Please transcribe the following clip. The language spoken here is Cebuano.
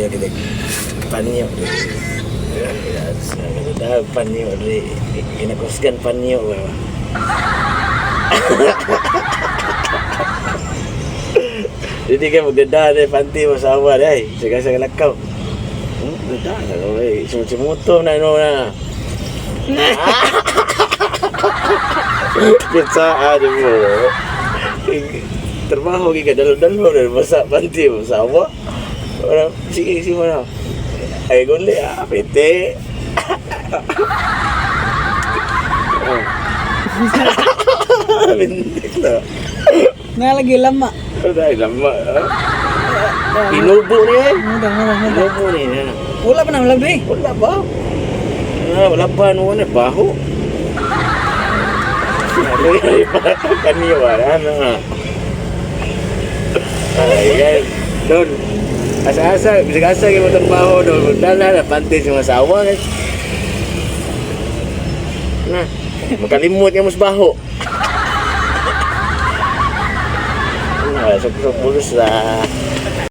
Kaya kita panyo. Dah panyo di kinakusgan panyo ba. Jadi kan magdada na panty mo sa awa ay. Sige sa lakaw. Dada na eh. Sumuto na no na. Kita ada mo. Trabaho kay dalo-dalo na basa panty mo sa awa. Ora sige sige mo na. Ay guli ah, pete. Bindik na. Nalagi lama. Dahil lama. Inubo ni eh. Muda, muda, muda. Inubo ni. Ano? Wala pa na labi. Wala ba? Ah, wala pa ano na baho. Ano yun? Kaniwa ano. Ay, guys. Don. Asa-asa, bisag asa gyud mo trabaho don. Dala na panty sa mga sawa guys. Na, makalimot nga mas baho. Ah, sa bulsa.